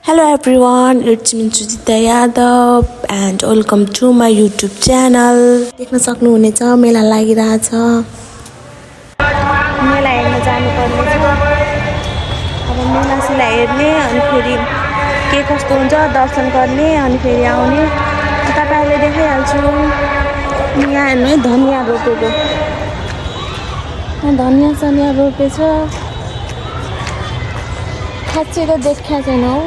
Hello everyone, it's me Sujita Yadav and welcome to my YouTube channel. देख्न सक्नुहुनेछ मेला लागिरहेछ। मेला हेर्न जानुपर्ने छ। अब मेलासिला हेर्ने अनि फेरि के कस्तो हुन्छ दर्शन गर्ने अनि फेरि आउने। तपाईहरुले देखाइहाल्छु। यहाँ हेर्नु है धनिया रोपेको। धनिया सनिया रोपेछ। खासै त देखिया छैन हौ।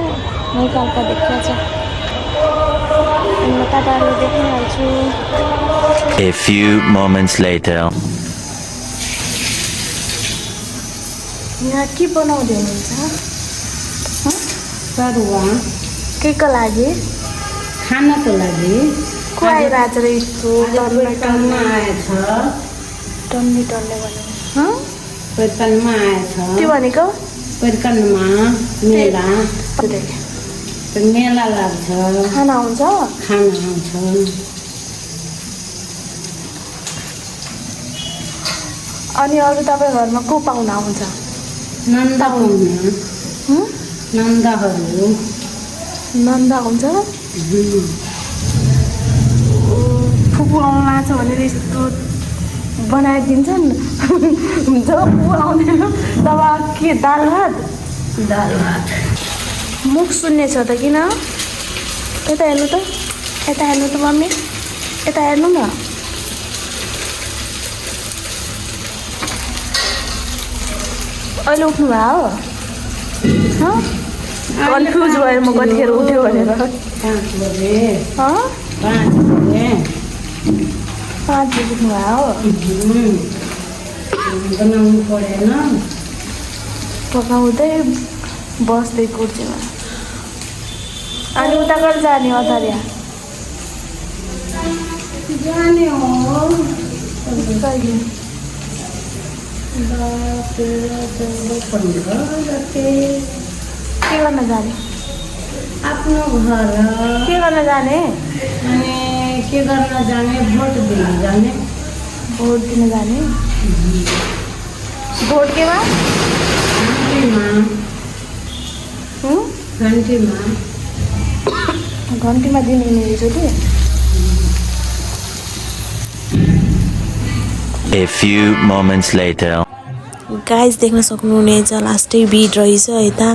हल्का हल्का देखिया छ। अनि तपाईहरुले देखाइहाल्छु। A few moments later. यहाँ के बनाउँदै हुनुहुन्छ? सरुवा केको लागि? खानको लागि को आइरहेछ र यस्तो टन्नमा आएछ टन्ने टन्ने भन्नु पैदलमा आएछ के भनेको? पैदलमा मेला मेला लाग्छ खाना हुन्छ? खाना आउँछ अनि अरू तपाईँ घरमा को पाहुना आउँछ? नन्दा पाहुना नन्दाहरू नन्दा हुन्छ? फुपू आउनु लाग्छ भनेर यस्तो बनाइदिन्छन् हुन्छ फुपू आउँदैन तब के दाल भात? दाल भात मुख सुन्ने छ त किन? यता हेर्नु त यता हेर्नु त मम्मी यता हेर्नु न अहिले उठ्नु भयो हो? कन्फ्युज भएर म कतिखेर उठ्यो भनेर 5 बजे 5 बजी उठ्नु भयो बनाउनु परेन पकाउँदै बस्दै कुर्सीमा अनि उता गरेर जाने अचारिया जाने हो कहिले? 15 गते के गर्न जाने? आफ्नो घर के गर्न जाने? अनि के गर्न जाने? भोट दिन जाने भोट दिन जाने? भोट केमा? घन्टीमा दिने एकचोटि? A few moments later. Guys देख्न सक्नुहुनेछ लास्टै भिड रहेछ यता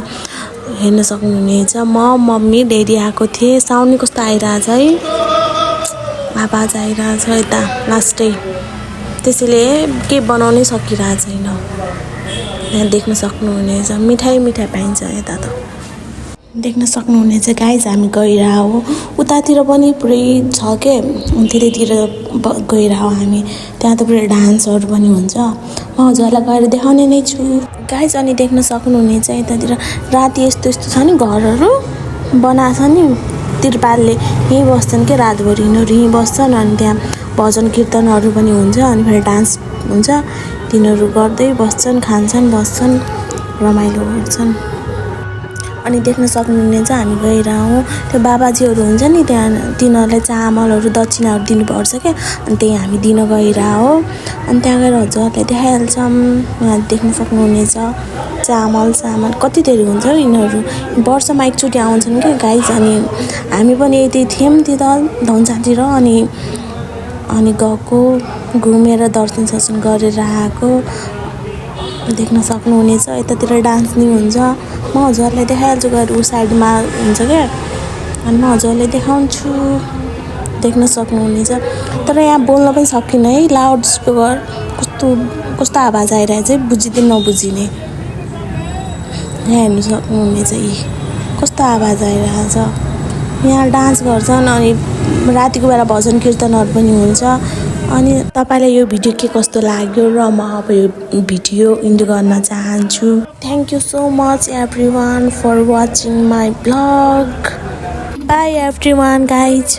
हेर्न सक्नुहुनेछ म मम्मी ड्याडी आएको थिएँ साउनी कस्तो आइरहेछ है आवाज आइरहेछ यता लास्टै त्यसैले के बनाउनै सकिरहेको छैन यहाँ देख्न सक्नुहुनेछ मिठाई पाइन्छ यता त देख्न सक्नुहुनेछ गाइस हामी गइरह हो उतातिर पनि पुरै छ के त्यतैतिर गइरह हामी त्यहाँ त पुरै डान्सहरू पनि हुन्छ म हजुरलाई गएर देखाउने नै छु गाइस अनि देख्न सक्नुहुनेछ यतातिर राति यस्तो छ नि घरहरू बनाछ नि तिरपालले यहीँ बस्छन् के रातभरि यिनीहरू यहीँ बस्छन् अनि त्यहाँ भजन कीर्तनहरू पनि हुन्छ अनि फेरि डान्स हुन्छ तिनीहरू गर्दै बस्छन् खान्छन् बस्छन् रमाइलो गर्छन् अनि देख्न सक्नुहुनेछ हामी गइरहौँ त्यो बाबाजीहरू हुन्छ नि त्यहाँ तिनीहरूलाई चामलहरू दक्षिणाहरू दिनुपर्छ क्या अनि त्यही हामी दिन गइरहौँ अनि त्यहाँ गएर हजुरहरूलाई देखाइहाल्छौँ यहाँ देख्न सक्नुहुनेछ चामल कति धेरै हुन्छ यिनीहरू वर्षमा एकचोटि आउँछन् क्या गाइस अनि हामी पनि यतै थियौँ त्यता धनसातिर अनि गएको घुमेर दर्शन सर्शन गरेर आएको देख्न सक्नुहुनेछ यतातिर डान्स नि हुन्छ म हजुरलाई देखाइहाल्छु गएर उ साइडमा हुन्छ क्या अनि म हजुरलाई देखाउँछु देख्न सक्नुहुनेछ तर यहाँ बोल्न पनि सकिनँ है लाउड स्पिकर कस्तो आवाज आइरहेछ है बुझिँदै नबुझिने यहाँ हेर्नु सक्नुहुनेछ यी कस्तो आवाज आइरहेछ यहाँ डान्स गर्छन् अनि रातिको बेला भजन कीर्तनहरू पनि हुन्छ अनि तपाईलाई यो भिडियो के कस्तो लाग्यो र म अब यो भिडियो इन्ड गर्न चाहन्छु thank you so much everyone for watching my blog bye everyone guys